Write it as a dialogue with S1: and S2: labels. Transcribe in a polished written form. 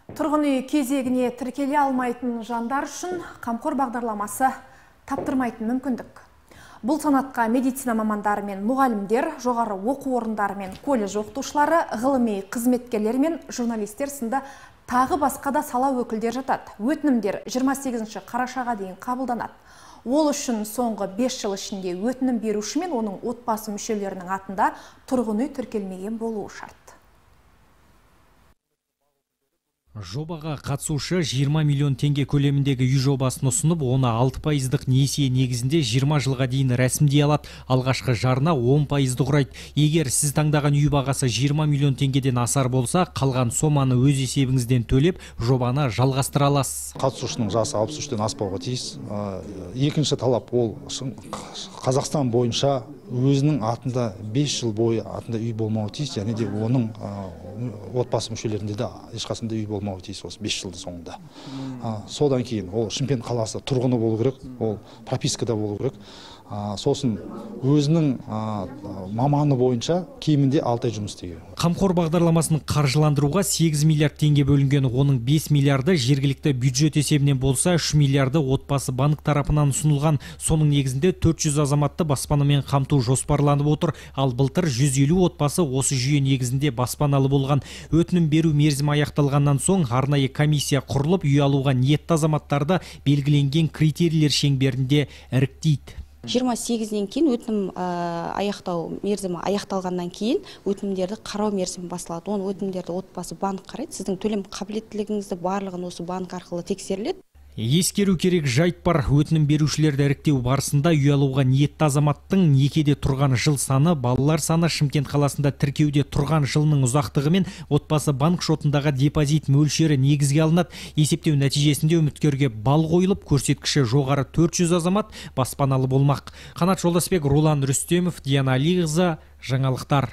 S1: Тұрғын үй кезегіне тіркеле алмайтын жандар үшін «Қамқор» бағдарламасы таптырмайтын мүмкіндік. Бұл санатқа медицина мамандары мен мұғалімдер, жоғары оқу орындары мен колледж оқытушылары, ғылыми қызметкерлер мен журналистер сынды тағы басқа да сала өкілдері жатады. Өтінімдер 28 қарашаға дейін қабылданады. Ол үшін соңғы 5 жыл ішінде өтінім беруші мен оның отбасы мүшелерінің атында тұрғын үй тіркелмеген болуы шарт.
S2: Жобаға қатысушы 20 миллион теңге көлеміндегі үй жобасын ұсынып, оны 6 пайыздық несие негізінде 20 жылға дейін рәсімдей алады. Алғашқы жарна 10 пайызды құрайды. Егер сіз таңдаған үй бағасы 20 миллион теңгеден асар болса, қалған соманы өз есебіңізден төлеп, жобаны жалғастыра аласыз.
S3: Қатысушының жасы 63-тен аспауға тиіс. Екінші талап: ол Қазақстан бойынша өзінің атында 5 жыл бойы атында үй болмауы тиіс және де оның отбасы мүшелерінде де ешқашан үй болмауы тиіс осы 5 жылдың соңында. Содан кейін ол Шымкент қаласы тұрғыны болу керек, ол пропискада болу керек. Сосын өзінің маманы бойынша кемінде 6 ай жұмыс істеген.
S2: «Қамқор» бағдарламасын қаржыландыруға 8 миллиард теңге бөлінген. Оның 5 миллиарды жергілікті бюджет есебінен болса, 3 миллиарды Отбасы банк тарапынан ұсынылған. Соның негізінде 400 азаматты баспанамен қамту жоспарланып отыр. Ал былтыр 150 отбасы осы жүйе негізінде баспаналы болған. Өтінім беру мерзімі аяқталғаннан соң арнайы комиссия құрылып, үй алуға ниетті азаматтарды белгіленген критерийлер шеңберінде іріктейді.
S4: 28-інен кейін, өтінім аяқтау мерзімі аяқталғаннан кейін, өтінімдерді қарау мерзімі басталады. Оны, өтінімдерді Отбасы банк қарайды. Сіздің төлем қабілеттілігіңізді, барлығын осы банк арқылы тексеріледі.
S2: Ескеру керек жайт бар: өтінім берушілерді іріктеу барысында үй алуға ниетті азаматтың некеде тұрған жыл саны, балалар саны, Шымкент қаласында тіркеуде тұрған жылының ұзақтығы мен Отбасы банк шотындағы депозит мөлшері негізге алынады. Есептеу нәтижесінде үміткерге балл қойылып, көрсеткіші жоғары 400 азамат баспаналы болмақ. Қанат Жолдасбек, Рулан Рүстемов, Диана Алиқызы, жаңалықтар.